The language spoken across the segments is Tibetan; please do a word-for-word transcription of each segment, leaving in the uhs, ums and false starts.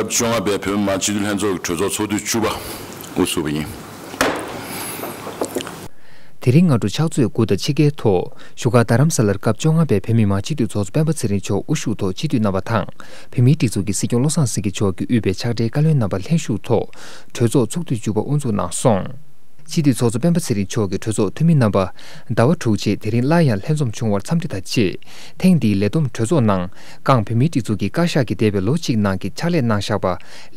བཅོ་ལྔ་པའི་བོད་མི་མང་སྤྱི་འཐུས་ལྷན་ཚོགས་ཀྱི་གྲོས་ཚོགས་ཚོགས་དུས་བཅུ་པ་དབུ་བཙུགས་པ་ཡིན། དེ་རིང་སྔ་དྲོ་ཕྱག་ཚོད་དགུ་དང་ཕྱེད་ཀའི་ཐོག་བཞུགས་སྒར་རྡ་རམ་ས་ལར་སྐབས་བཅོ་ལྔ་པའི་བོད་མི་མང་སྤྱི་འཐུས་ཚོགས་གཙོ་སྤེན་པ་ཚེ་རིང་མཆོག་དབུ་བཞུགས་ཐོག་སྤྱི་འཐུས་རྣམ་པ་དང་། བོད་མིའི་སྒྲིག་འཛུགས་ཀྱི་སྲིད་སྐྱོང་བློ་བཟང་སེང་གེ་མཆོག་གིས་དབུས་པའི་ཕྱག་སྦྲེལ་བཀའ་བློན་རྣམ་པ་ལྷན་ཞུགས་ཐོག་གྲོས་ཚོགས་ཚོགས་དུས་བཅུ་པ་དབུ་འཛུགས་གནང་སོང་། སྤྱི་འཐུས་ཚོགས་གཙོ་སྤེན་པ་ཚེ་རིང་མཆོག་གིས་གྲོས་ཚོགས་འཐུས་མི་རྣམ་པ་ཟླ་བ་དྲུག་རྗེས་དེ་རིང་སླར་ཡང་ལྷན་འཛོམས་བྱུང་བར་འཚམས་འདྲི་དང་བཅས། ཐེངས་འདིའི་ལས་བསྡོམས་གྲོས་ཚོགས་ནང་། ཀང་བོད་མིའི་སྒྲིག་འཛུགས་ཀྱི་བཀའ་ཤག་གིས་འདས་པའི་ལོ་གཅིག་ནང་གི་ཕྱག་ལས་གནང་བཞག་པ།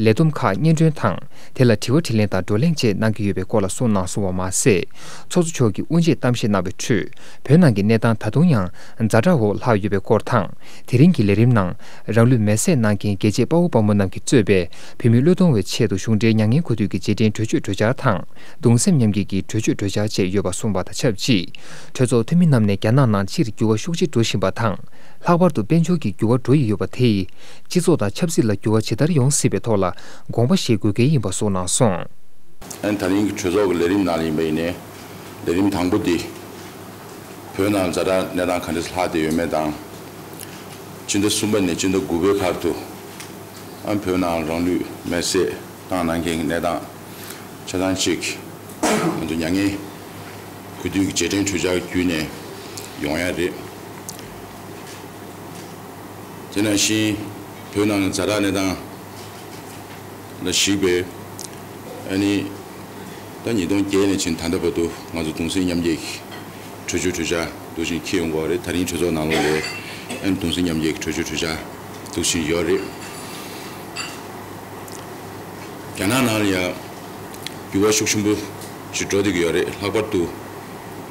ལས་བསྡོམས་ཁག་སྙན་སྒྲོན་དང་། དེ་ལ་དྲི་བ་དྲིས་ལན་དང་བགྲོ་གླེང་བཅས་གནང་གི་ཡོད་པའི་སྐོར་ལ་གསུངས་གནང་སོང་བ་མ་ཟད། ཚོགས་གཙོ་མཆོག་གིས་དབུ་འབྱེད་གཏམ་བཤད་གནང་བའི་ཁྲོད། བོད་ནང་གི་གནས་སྟངས་ད་དུང་ཡང་ཛ་དྲག་འོག་ལྷག་ཡོད་པའི་སྐོར་དང་། དེ་རིང་གི་ལས་རིམ་ནང་། རང་ལུས་མེར་སྲེག་གནང་མཁན་རྒྱལ་གཅེས་དཔའ་བོ་དཔའ་མོ་རྣམས་ཀྱིས་གཙོས་པའི་བོད་མི་བློས་གཏོང་བའི་ཆེད་དུ་གཞུང་འབྲེལ་མྱ་ངན་གུས་འདུད་ཀྱི་རྗེས་དྲན་གྲོས་ཆོད་གྲོས་འཆར་དང་། གདུང་སེམས་མཉམ་སྐྱེད་ཀྱི་གྲོས་ཆོད་གྲོས་འཆར་བཅས་ཡོད་པ་གསུངས་པ་དང་ཆབས་ཅིག་གྲོས་ཚོགས་འཐུས་མི་རྣམས་ནས་རྒྱ་ནག་ནང་ཕྱིར་འགྱུར་བ་ཤུགས་ཆེ་འགྲོ་བཞིན་པ་དང་། ལྷག་པར་དུ་དཔལ་འབྱོར་གྱི་འགྱུར་བ་འགྲོ་ཡི་ཡོད་པ་དེ་ཡིས་སྤྱི་ཚོགས་དང་ཆབ་སྲིད་ལ་འགྱུར་བ་ཇི་ལྟར་ཡོང་སྲིད་པའི་ཐོག་ལ་དགོངས་པ་བཞེས་དགོས་གལ་ཡིན་པ་གསུངས་གནང་སོང་། ཨན་ད་རིང་གི་གྲོས་ཚོགས་ཀྱི་ལས་རིམ་ནང་ལ་ཡིན་པ་ཡིན་ནའི། ལས་རིམ་དང་པོ་འདི། བོད་ནང་ཛ་དྲག་གནས་སྟངས་ག་འདྲ་ལྷག་བསྡད་ཡོད་མེད་དང་། སྤྱི་ཟླ་གསུམ་པ་ནས་སྤྱི་ཟླ་དགུ་པའི་བར་དུ། ཨ་བོད་ནང་རང་ལུས་མེར་སྲེག་བཏང་གནང་མཁན་གྱི་གནས་སྟངས་ཆ་ཚང་གཅིག་ང་ཚོ་མྱ་ངན་གུས་འདུད་ཀྱི་རྗེས་དྲན་གྲོས་འཆར་བརྒྱུད་ནས་ཡོང་ཡ་རེད། དེ་ནང་བཞིན་བོད་ནང་ཛ་དྲག་གནས་སྟངས་ལ་གཞིགས་པའི་ཨ་ནི་ད་ཉིས་སྟོང་བརྒྱད་ནས་ཕྱིན་ད་ལྟ་བར་དུ་ང་ཚོ་གདུང་སེམས་མཉམ་སྐྱེད་ཀྱི་གྲོས་ཆོད་གྲོས་འཆར་འདུག་བཞིན་འཁྱེར་ཡོང་གི་ཡོད་རེད། ད་རིང་གྲོས་ཚོགས་ནང་ལོགས་ལ་ཨ་ནི་གདུང་སེམས་མཉམ་སྐྱེད་ཀྱི་གྲོས་ཆོད་གྲོས་འཆར་འདུག་བཞིན་ཡོད་རེད། རྒྱ་ནག་ནང་ལ་ཡང་འགྱུར་བ་ཤུགས་ཆེན་པོ་ཞིག་འགྲོ་བསྡད་ཀྱི་ཡོད་རེད། ལྷག་པར་དུ་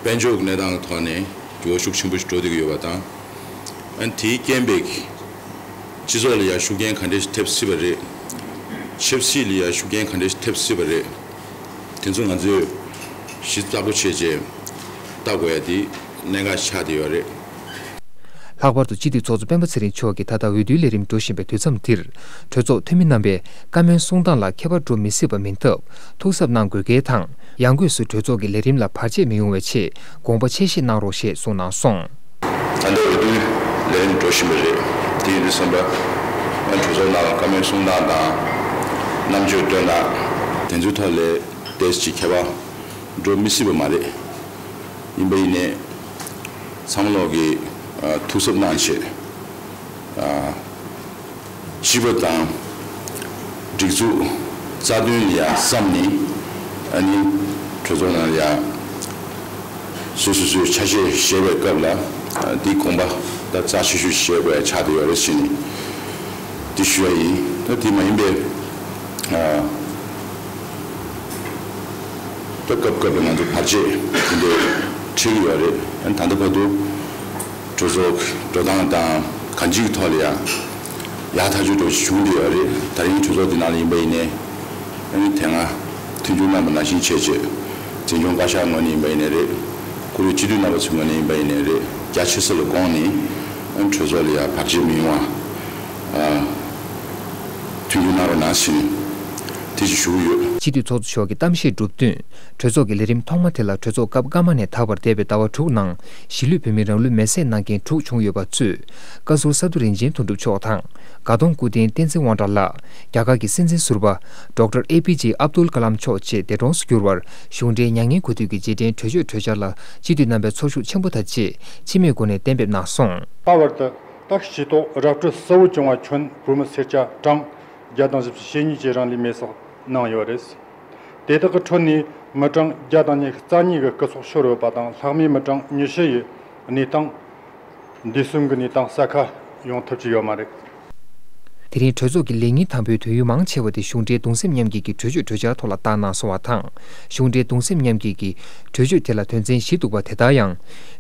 དཔལ་འབྱོར་གྱི་གནས་སྟངས་ཀྱི་ཐོག་ནས་འགྱུར་བ་ཤུགས་ཆེན་པོ་ཞིག་འགྲོ་བསྡད་ཀྱི་ཡོད་པ་དང་། ཨ་ནི་དེའི་རྐྱེན་པས་སྤྱི་ཚོགས་ལ་ཡང་ཤུགས་རྐྱེན་ག་འདྲ་ཞིག་ཐེབས་སྲིད་པ་རེད། ཆབ་སྲིད་ལ་ཡང་ཤུགས་རྐྱེན་ག་འདྲ་ཞིག་ཐེབས་སྲིད་པ་རེད། དེ་ཚོ་ང་ཚོས་གཞི་རྩ་པོ་བྱས་བྱས་ལྟ་དགོས་ཡ་དེ་གནད་འགག་ཆགས་བསྡད་ཡོད་རེད། ལྷག་པར་དུ་སྤྱི་འཐུས་ཚོགས་གཙོ་སྤེན་པ་ཚེ་རིང་མཆོག་གིས་ད་ལྟ་འོས་བསྡུའི་ལས་རིམ་འགྲོ་བཞིན་པའི་དུས་མཚམས་འདིར། གྲོས་ཚོགས་འཐུས་མི་རྣམ་པས་བཀའ་མོལ་གསུང་སྟངས་ལ་ཁྱད་པར་འགྲོ་མི་སྲིད་པ་མིན་སྟབས། ཐུགས་གཟབ་གནང་དགོས་གལ་དང་། ཡང་སྒོས་སུ་གྲོས་ཚོགས་ཀྱི་ལས་རིམ་ལ་བར་ཆད་མི་ཡོང་བའི་ཆེད་དགོངས་པ་ཆེ་བཞེས་གནང་རོགས་ཞེས་གསུངས་གནང་སོང་། ད་ལྟ་འོས་བསྡུའི་ལས་རིམ་འགྲོ་བཞིན་པ་རེད། དེ་ཡིན་དུས་ཙམ་པ། ང་གྲོས་ཚོགས་ནང་ལ་བཀའ་མོལ་གསུང་སྟངས་དང་། རྣམ་དཔྱོད་སྟོན་སྟངས། དེ་ཚོའི་ཐོག་ལ་ཏོག་ཙམ་ཁྱད་པར་འགྲོ་མི་སྲིད་པ་མ་རེད། ཡིན་པ་ཡིན་ནའི། ཚང་མ་ལོག་གིས་ཨ་ཐུགས་གཟབ་གནང་བྱས། ཨ་སྤྱི་པ་དང་། སྒྲིག་འཛུགས་རྩ་དོན་ལ་ཡང་བསམ་ནས། ཨ་ནི་གྲོས་ཚོགས་ནང་ལ་ཡང་། སོ་སོ་སོའི་ཆ་ཤས་བཞེས་པའི་སྐབས་ལ། ཨ་འདི་དགོངས་པ་ད་རྩ་ཆེ་ཤོས་བཞེས་དགོས་ཡ་ཆགས་བསྡད་ཡོད་རེད་ཟེར་ནས་འདི་ཞུ་ཡ་ཡིན། ད་དེ་མ་ཡིན་པའི། ཨ་ད་སྐབས་སྐབས་ལ་ང་ཚོ་བར་ཆད་དེ་འདྲ་འཕྲད་ཀྱི་ཡོད་རེད། ཨ་ད་ལྟ་བར་དུ་གྲོས་ཚོགས་འགྲོ་སྟངས་དང་གང་ཅིའི་ཐོག་ལ་ཡང་ཡག་ཐག་ཆོད་འདྲ་བོ་ཞིག་བྱུང་བསྡད་ཡོད་རེད། ད་རིང་གྲོས་ཚོགས་འདི་ནང་ལ་ཡིན་པ་ཡིན་ནའི། ཨ་ནི་དེ་སྔ་མཐུན་འགྱུར་གནང་པ་ནང་བཞིན་བྱས་རྗེས་འཛིན་སྐྱོང་བཀའ་ཤག་ངོས་ནས་ཡིན་པ་ཡིན་ནའི་རེད། ཁོ་རའི་སྤྱི་འཐུས་རྣམ་པ་ཚོའི་ངོས་ནས་ཡིན་པ་ཡིན་ནའི་རེད། རྒྱ་ཆེ་ས་ལ་དགོངས་ནས་ཨ་ནི་གྲོས་ཚོགས་ལ་ཡང་བར་ཆད་མི་ཡོང་བ། ཨ་མཐུན་འགྱུར་གནང་རོགས་གནང་ཟེར་ནས་དེ་ཅིག་ཞུ་གི་ཡོད། སྤྱི་འཐུས་ཚོགས་གཙོ་མཆོག་གི་གཏམ་བཤད་གྲུབ་བསྟུན། གྲོས་ཚོགས་ཀྱི་ལས་རིམ་ཐོག་མ་དེ་ལ་གྲོས་ཚོགས་སྐབས་སྐར་མ་ནས་ད་བར་འདས་པའི་ཟླ་བ་དྲུག་ནང་གཞིས་ལུས་བོད་མི་རང་ལུས་མེར་སྲེག་གནང་མཁན་དྲུག་བྱུང་ཡོད་པ་གཙོས། བཀའ་ཟུར་ས་འདུ་རིན་ཆེན་དོན་གྲུབ་མཆོག་དང་། དགའ་གདོང་སྐུ་རྟེན་བསྟན་འཛིན་དབང་གྲགས་ལགས། རྒྱ་གར་གྱི་སྲིད་འཛིན་ཟུར་པ་ཌོག་ཊར་ཨེ་ཕི་ཇེ་ཨབ་དུལ་ཀ་ལམ་མཆོག་བཅས་འདས་གྲོངས་སུ་གྱུར་བར་གཞུང་འབྲེལ་མྱ་ངན་གུས་འདུད་ཀྱི་རྗེས་དྲན་གྲོས་ཆོད་གྲོས་འཆར་ལ་སྤྱི་འཐུས་རྣམ་པས་ཚོར་ཤུགས་ཆེན་པོ་དང་བཅས་འཆི་མེད་སྒོ་ནས་གཏན་འབེབས་གནང་སོང་། ལྷག་པར་དུ་ད་སྤྱི་ཐོག་ར་སྤྲོད་གསལ་བོ་བྱུང་བ་ཁྱོན་བོད་མི་སེར་སྐྱ་གྲངས་བརྒྱ་དང་བཞི་བཅུ་ཞེ་གཉིས་ཀྱིས་རང་ལུས་མེར་སྲེག་གནང་ཡོད་རེད། དེ་དག་གི་ཁྲོད་ནས་མི་གྲངས་བརྒྱ་དང་ཉི་ཤུ་རྩ་གཉིས་ཀྱི་སྐུ་སྲོག་ཤོར་ཡོད་པ་དང་། ལྷག་མའི་མི་གྲངས་ཉི་ཤུ་ཡི་གནས་སྟངས་འདས་གསོན་གྱི་གནས་སྟངས་གསལ་ཁ་ཡོང་ཐུབ་ཀྱི་ཡོད་མ་རེད། དེ་རིང་གྲོས་ཚོགས་ཀྱི་ལས་ཉིན་དང་པོའི་དུས་ཡུན་མང་ཆེ་བ་དེ་གཞུང་འབྲེལ་གདུང་སེམས་མཉམ་སྐྱེད་ཀྱི་གྲོས་ཆོད་གྲོས་འཆར་ཐོག་ལ་བཏང་གནང་སོང་བ་དང་། གཞུང་འབྲེལ་གདུང་སེམས་མཉམ་སྐྱེད་ཀྱི་གྲོས་ཆོད་དེ་ལ་དོན་ཚན་བཞི་འདུག་པ། དེ་ལྟར་ཡང་།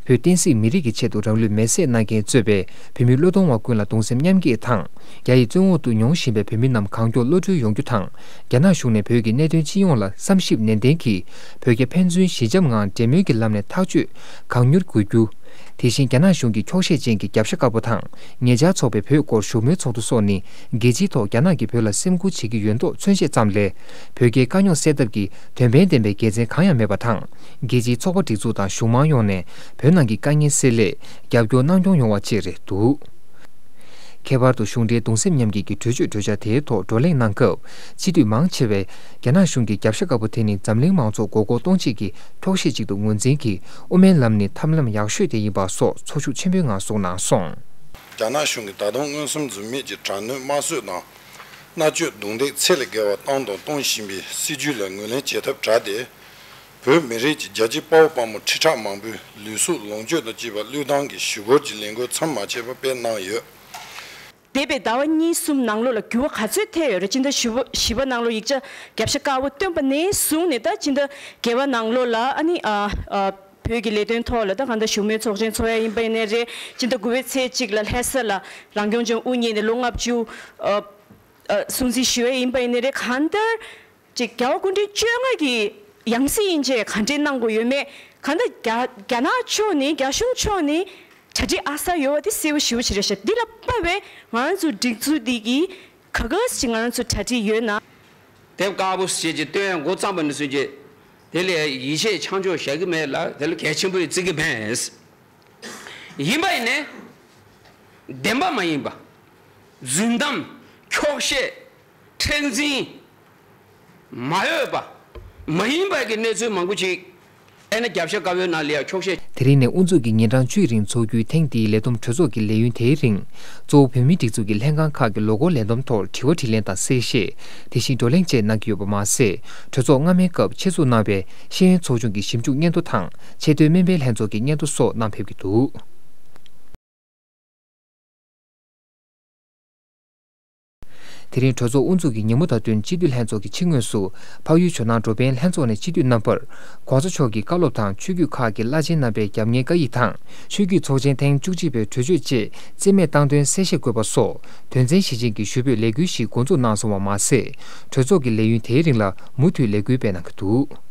བོད་བསྟན་སྲིད་མི་རིགས་ཀྱི་ཆེད་དུ་རང་ལུས་མེར་སྲེག་གནང་མཁན་གཙོས་པའི་བོད་མི་བློས་གཏོང་བ་ཀུན་ལ་གདུང་སེམས་མཉམ་སྐྱེད་དང་། རྒྱ་ཡི་བཙོན་འོག་ཏུ་མྱོང་བཞིན་པའི་བོད་མི་རྣམས་གང་མགྱོགས་གློད་གྲོལ་ཡོང་རྒྱུ་དང་། རྒྱ་ནག་གཞུང་ནས་བོད་ཀྱི་གནད་དོན་སྤྱི་ཡོངས་ལ་བསམ་ཞིབ་ནན་ཏན་གྱིས་བོད་རྒྱ་ཕན་ཚུན་ཞི་འཇམ་ངང་འབྲེལ་མོལ་གྱི་ལམ་ནས་ཐག་གཅོད་གང་མྱུར་དགོས་རྒྱུ། དེ་བཞིན་རྒྱ་ནག་གཞུང་གི་འཁྱོག་བཤད་ཅན་གྱི་རྒྱབ་ཤ་དཀར་པོ་དང་། ཉེ་ཆར་འཚོགས་པའི་བོད་སྐོར་བཞུགས་མོལ་ཚོགས་འདུ་སོགས་ནི། རྒྱལ་སྤྱིའི་ཐོག་རྒྱ་ནག་གིས་བོད་ལ་སེམས་ཁུར་བྱེད་ཀྱི་ཡོད་མདོག་མཚོན་བྱེད་ཙམ་ལས། བོད་རྒྱའི་དཀའ་རྙོག་སེལ་ཐབས་ཀྱི་དོན་ཕན་ལྡན་པའི་དགེ་མཚན་གང་ཡང་མེད་པ་དང་། རྒྱལ་སྤྱིའི་ཚོགས་པ་སྒྲིག་འཛུགས་དང་གཞུང་མང་ཡོངས་ནས་བོད་ནང་གི་དཀའ་ངལ་སེལ་སླད་རྒྱབ་སྐྱོར་གནང་སྐྱོང་ཡོང་བ་བཅས་རེད་འདུག། ཁྱད་པར་དུ་གཞུང་འབྲེལ་གདུང་སེམས་མཉམ་སྐྱེད་ཀྱི་གྲོས་ཆོད་གྲོས་འཆར་དེའི་ཐོག་བགྲོ་གླེང་གནང་སྐབས། སྤྱི་འཐུས་མང་ཆེ་བས་རྒྱ་ནག་གཞུང་གི་རྒྱབ་ཤ་དཀར་པོ་དེ་ནི་འཛམ་གླིང་མང་ཚོགས་མགོ་སྐོར་གཏོང་བྱེད་ཀྱི་འཁྱོག་བཤད་ཅིག་ཏུ་ངོས་འཛིན་གྱིས་དབུ་མའི་ལམ་ནི་ཐབས་ལམ་ཡག་ཤོས་དེ་ཡིན་པ་སོགས་ཚོར་ཤུགས་ཆེན་པོའི་ངང་གསུངས་གནང་སོང་། རྒྱ་ནག་གཞུང་གིས་ད་དུང་མངོན་སུམ་རྫུན་མེད་ཀྱི་དྲག་གནོན་དམར་གསོད་དང་། མནར་གཅོད་རྡུང་རྡེག་ཚད་ལས་བརྒལ་བ་བཏང་དང་གཏོང་བཞིན་པའི་སྲིད་ཇུས་ལ་ངོས་ལེན་བྱེད་ཐབས་བྲལ་ཏེ། བོད་མི་རིགས་ཀྱི་རྒྱལ་གཅེས་དཔའ་བོ་དཔའ་མོ་ཁྲི་ཕྲག་མང་པོའི་ལུས་སྲོག་ལོངས་སྤྱོད་དང་བཅས་པ་བློས་བཏང་གིས་ཞུ་སྐོར་གྱི་ལས་འགུལ་མཚམས་མ་ཆད་པར་སྤེལ་གནང་ཡོད། འདས་པའི་ཟླ་བ་གཉིས་གསུམ་ནང་ལོགས་ལ་འགྱུར་བ་ག་ཚོད་ཐེབས་ཡོད་རེད། སྤྱི་ཟླ་བཞི་པ་བཞི་པ་ནང་ལོགས་ཡིག་ཆ་རྒྱབ་ཤ་དཀར་པོ་བཏོན་པ་ནས་བཟུང་ནས་ད་སྤྱི་ཟླ་བརྒྱད་པ་ནང་ལོགས་ལ་ཨ་ནི་ཨ་ཨ་བོད་ཀྱི་ལས་དོན་ཐོག་ལ་ད་གང་ལྟར་བཞུགས་མོལ་ཚོགས་ཆེན་ཚོགས་ཡ་ཡིན་པ་ཡིན་ནའི་རེད། སྤྱི་ཟླ་དགུ་པའི་ཚེས་གཅིག་ལ་ལྷ་ས་ལ་རང་སྐྱོང་ལྗོངས་དབུ་བརྙེས་ནས་ལོ་ལྔ་བཅུ་ཨ་ཨ་སྲུང་བརྩི་ཞུ་ཡ་ཡིན་པ་ཡིན་ནའི་རེད། གང་ལྟར་ཅིག་རྒྱལ་བ་སྐུ་ཕྲེང་བཅོ་ལྔ་གི་ཡང་སྲིད་ཡིན་ཅེས་ག་འདྲས་གནང་དགོས་ཡོད་མེད། གང་ལྟར་རྒྱ་རྒྱ་ནག་ཕྱོགས་ནས་རྒྱ་གཞུང་ཕྱོགས་ནས་གྲ་སྒྲིག་ཨ་གསར་ཡོད་པ་དེ་གསལ་པོ་ཞེ་པོ་ཅིག་རེད་ཤག་འདི་ལ་དཔག་པའི་ང་རང་ཚོ་སྒྲིག་འཛུགས་འདི་གི་ག་ག་ཞིག་ང་རང་ཚོ་གྲ་སྒྲིག་ཡོད་ན། དེབ་དཀར་པོ་ཞེས་ཀྱི་སྟོན་འགོ་བརྩམས་པ་ནས་བཟུང་ཀྱི་དེ་ལས་ཡིད་ཆེས་ཆ་འཇོག་བྱ་གི་མེད་ལ། དེ་ལ་གལ་ཆེན་པོ་ཡིས་བརྩི་གི་མེད། ཡིན་པ་ཡིན་ནའི་བདེན་པ་མ་ཡིན་པ། རྫུན་གཏམ། འཁྱོག་བཤད། མཁྲེགས་འཛིན། མ་འོས་པ། མ་ཡིན་པ་གི་གནས་ཚུལ་མང་པོ་ཅིག་ཨེ་ན་རྒྱབ་ཤ་དཀར་པོའི་ནང་ལ་ཡང་འཁྱོག་བཤད། དེ་རིང་ནས་དབུ་འཛུགས་ཀྱིས་ཉིན་གྲངས་བཅུའི་རིང་འཚོགས་རྒྱུའི་ཐེངས་འདིའི་ལས་བསྡོམས་གྲོས་ཚོགས་ཀྱི་ལས་ཡུན་དེའི་རིང་། གཙོ་བོ་བོད་མིའི་སྒྲིག་འཛུགས་ཀྱི་ལྷན་ཁང་ཁག་གི་ལོ་འཁོར་ལས་བསྡོམས་ཐོག་དྲི་བ་དྲིས་ལན་དང་གསལ་བཤད། དེ་བཞིན་བགྲོ་གླེང་བཅས་གནང་གི་ཡོད་པ་མ་ཟད། གྲོས་ཚོགས་སྔ་མའི་སྐབས་ཆེད་འཛུགས་གནང་བའི་ཤེས་ཡོན་ཚོགས་ཆུང་གི་ཞིབ་འཇུག་སྙན་ཐོ་དང་ཆེས་མཐོའི་སྨན་པའི་ལྷན་ཚོགས་ཀྱི་སྙན་ཐོ་སོགས་གནང་ཕེབས་ཀྱི་འདུག་དེ་རིང་གྲོས་ཚོགས་དབུ་འཛུགས་ཀྱི་ཉིན་མོ་དང་བསྟུན་སྤྱི་འཐུས་ལྷན་ཚོགས་ཀྱི་ཕྱི་ངོས་སུ། འཕགས་ཡུལ་ཇོ་ནང་འགྲོ་ཕན་ལྷན་ཚོགས་ནས་སྤྱི་འཐུས་རྣམ་པར། ༸གོང་ས་མཆོག་གི་བཀའ་སློབ་དང་ཆོས་བརྒྱུད་ཁག་གི་བླ་ཆེན་རྣམ་པའི་རྒྱབ་གཉེར་བཀའ་ཡིག་དང་། ཆོས་བརྒྱུད་ཚོགས་ཆེན་ཐེངས་བཅུ་གཅིག་པའི་གྲོས་ཆོད་བཅས་རྩིས་མེད་བཏང་དོན་གསལ་བཤད་དགོས་པ་སོགས། དོན་ཚན་བཞི་ཅན་གྱི་ཞུ་འབོད་ལས་འགུལ་ཞིག་འགོ་འཛུགས་གནང་སོང་བ་མ་ཟད། གྲོས་ཚོགས་ཀྱི་ལས་ཡུན་དེའི་རིང་ལ་མུ་མཐུད་ལས་འགུལ་སྤེལ་གནང་གི་འདུག